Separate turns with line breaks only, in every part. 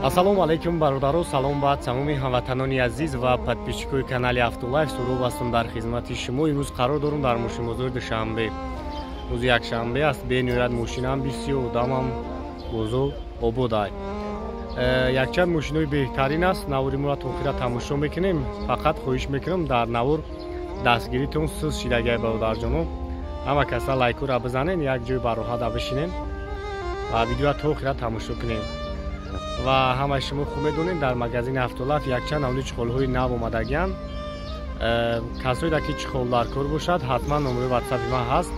Ассалому алайкум бародаро, салом ба тамоми ҳамватанони азиз ва подписчикои канали Автолайф. Суроб ҳастам дар хизмати шумо. Имрӯз қарор дорум дар мошинбозори Душанбе. Рӯзи якшанбе аст, бениҳоят мошинам бисёр, одамам бозор обод ай. Якчанд мошинои беҳтарин аст. Навори моро то охира тамошо мекунем. Фақат хоҳиш мекунам дар навор дастгиритон суст шидагиай бародарҷоно. Ҳама каса лайкура бизанен, як ҷой бароҳата бишинем ва видеоро то охира тамошо кунем. Ва ҳамаи шумо хуб медонед, дар магазини Автолайф якчанд намуди чиқолҳои нав омадагианд. Касое ки чиқол дар кор бошад, ҳатман номерои ватсапи ман ҳаст.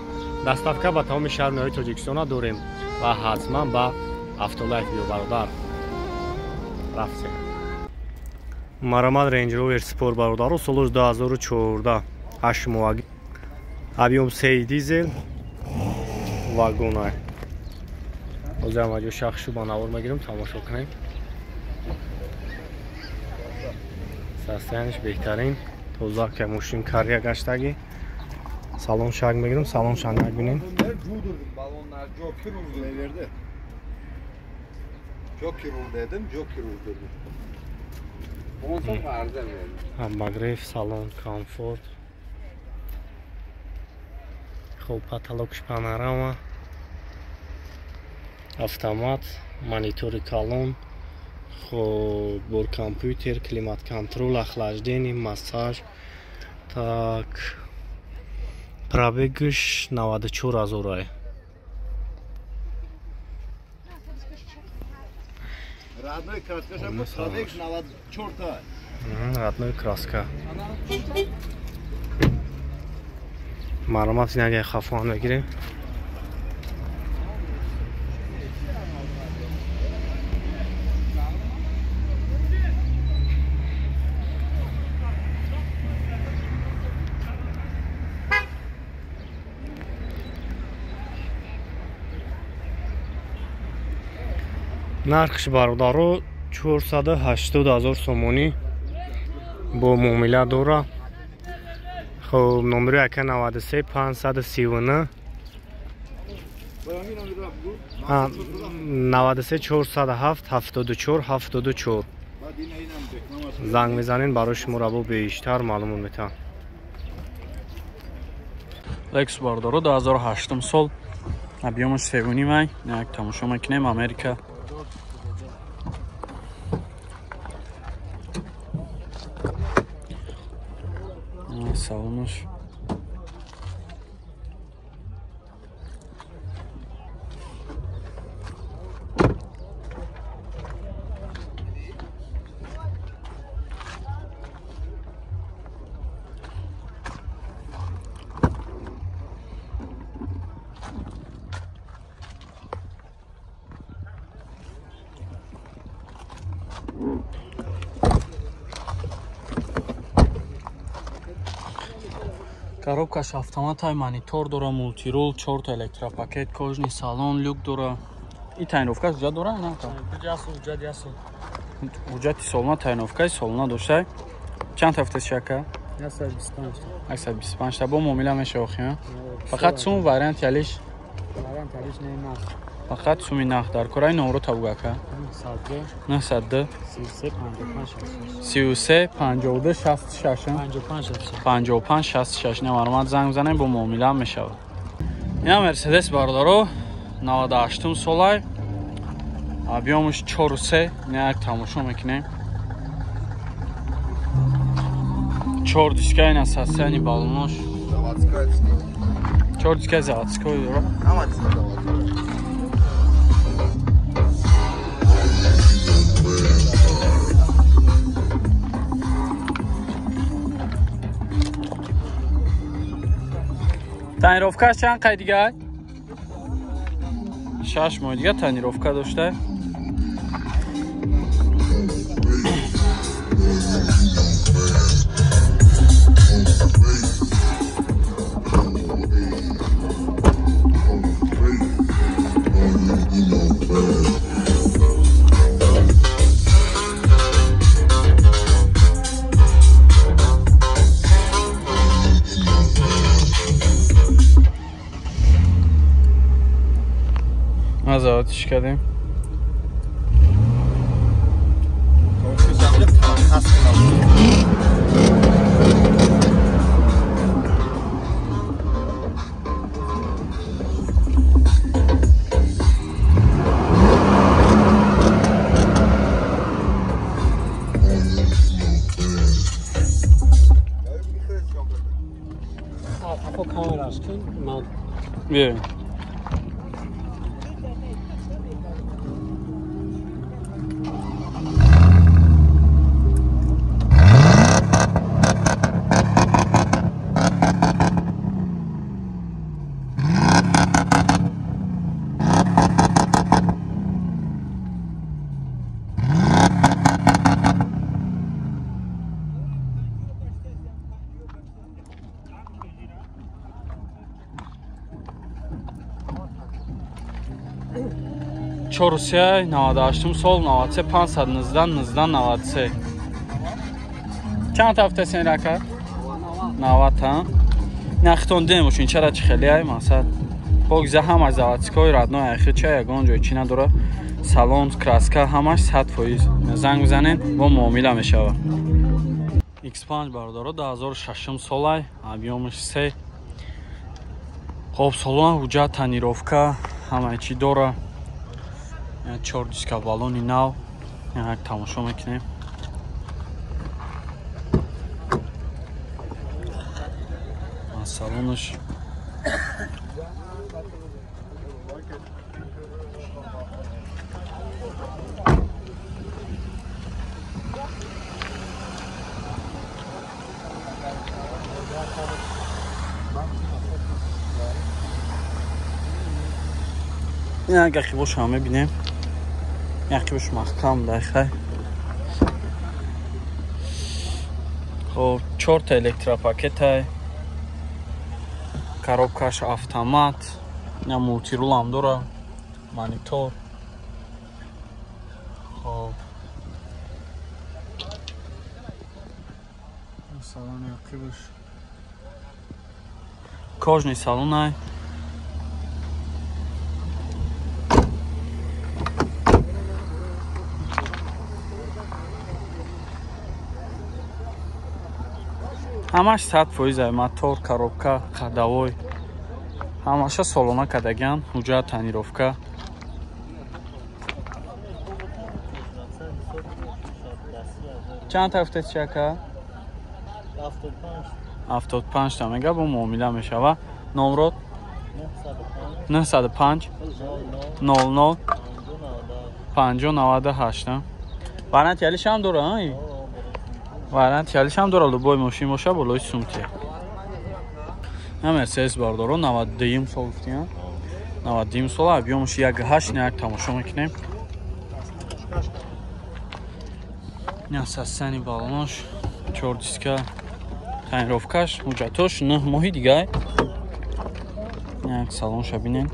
Доставка ба тамоми шаҳру ноҳияи Тоҷикистона дорем ва ҳатман ба Автолайф биё бародар. Рафтем. Марамат Range Rover Sport бародаро, солош 2014, 8 моҳаги. Объем 3 дизел, вагонай. Ҳозир ҳам аҷо шахшу ба навор мегирем, тамошо кунем. Состояниш беҳтарин, тоза ки мошин карья гаштагӣ. Салон шак мегирем, салон шанак бинем. Обогрев, салон, комфорт. Хоб, потолокш панорама. Автомат, монитори калон, хоб, бор компютер, климат-контрол, охлаждение, массаж. Так, пробегш 94 ҳазор ай.
Родной краска, пробег 94 та.
Родной краска. Маромат зинаги хафон мегирем. Нархш бародаро 480 ҳазор сомонӣ бо муомила дора. Хоб, номери ака 93 539 93 407 74 74. Занг мезанен, барои шумо бо бештар маълумот метаҳам.
Лекс бародаро 2008 сол, объемаш 3.5 ай. Як тамошо мекунем, Америка. Салонаш коробкаш автоматай, монитор дора, мултирул, 4 та электропакет, кожный салон, люк дора. И тайновкаш ҳуҷҷат дора? На, ҳуҷҷати солона, тайновкаи солона доштай. Чанд ҳафта шака?
125
та. 125 та. Бо муомила меша охи, фақат сум вариант ялиш?
Вариант ялиш не нах.
Фақат суми нах дар кораи номро табугака. 902 33 52 66 55 66. Не маромад занг бизанем, бо муомила мешавад. Ина Мерседес бародаро 98 солай, объемаш 4.3. Не як тамошо мекунем. 4 диска, ина состояние баллонош. 4 диска заводской дора. Тонировкаш чанд қай дига? 6 моҳ дига тонировка дошта. Назаватиш кардем. Биёед. Чорусия 98 сол 93 519 19 93. Чанд ҳафта сен рака? 90 та. Нахтон дем мошин чара чи хеле ай масад. Богза ҳама заводской родной айхи ча ягон ҷой чи надора. Салон, краска ҳамаш 100%. Занг бизанен бо муомила мешава. X5 бародаро 2006 солай, объёмаш 3. Хоб салон ҳуҷҷат тонировка ҳама чи дора. 4 диска балони нав як тамошо мекунем. Салонаш як ақибошро мебинем. Ақибош маҳкам дайхай. Хоб 4 электропакетай. Коробкаш автомат, на мультирул ҳам дора, монитор. Хоб салони ақибош кожный салонай. Ҳамаш 100% мотор, коробка, ходовой. Ҳамаша солона кардаган, ҳуҷҷат тонировка. Чанд ҳафта чака? 75 та мега бо муомила мешава. Номрод 905 00 598. Вариант ялиш ҳам дора, ай? Вариант ялиш ҳам дора, любой мошин боша болои сумтия. На Мерседес бардоро 92 сол гуфтия. 92 сол объёмаш 1.8 як тамошо мекунем. На сасани балонош 4 диска тонировкаш ҳуҷҷатош 9 моҳи дигар. Як салонша бинем.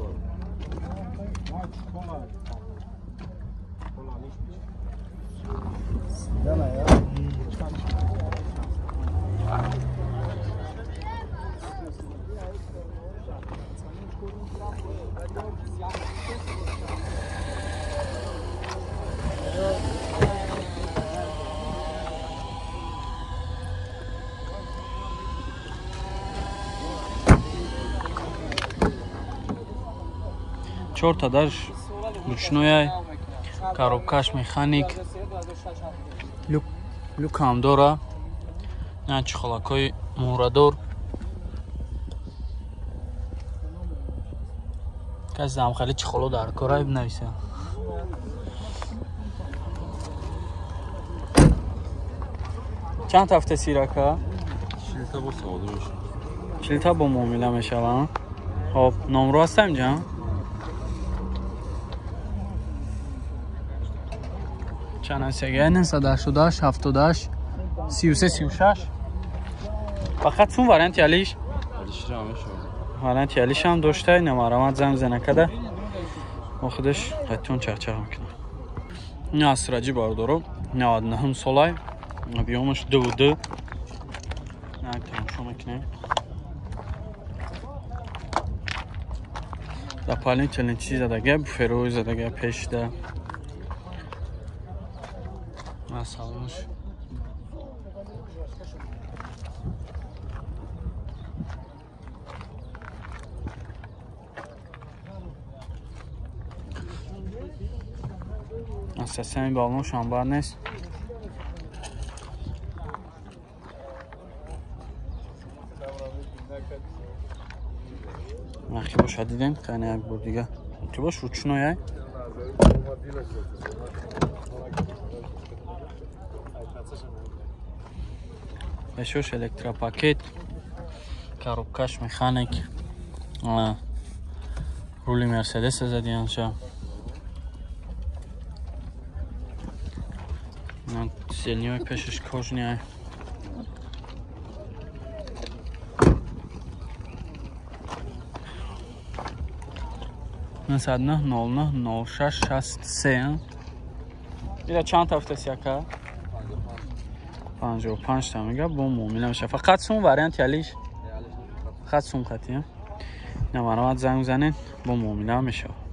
Чорта даш ручнояй, коробкаш механик, люк ҳам дора, чихолакҳои муҳрадор. Касе ҳамхали чихоло дар кора бинависа. Чанд ҳафта сирака? 40 бо муомила мешава. Хоб номро ҳастам ҷа? Чанд 988 78 33 36. Фақат сум варианти алиш? Варианти алиш ҳам дошта, намарамат занг занакада. Мо худаш қайтон чақчақ мекунад. Ин асраҷи бардоро 99 солай, объёмаш 2.2. Як тамошо мекунем. Дополнительный чиз задага, буферои задага пешда. Салонш асасами балонш ҳам бад нест. Ақибош Салонша дидем, қайна як бор дига. Ки бош ручной ай. Пешош электропакет, коробкаш механик, рули Мерседес задиянша. Сиденье пешеш кожаный. Нӯҳсад нӯҳ нол нӯҳ нол шаш шаст се. Ира чанд тафтаст яка? 55 та мега бо муомила меша. Фақат сум вариант ялиш? Фақат сум хати. На маромад занг занед бо муомила мешавад.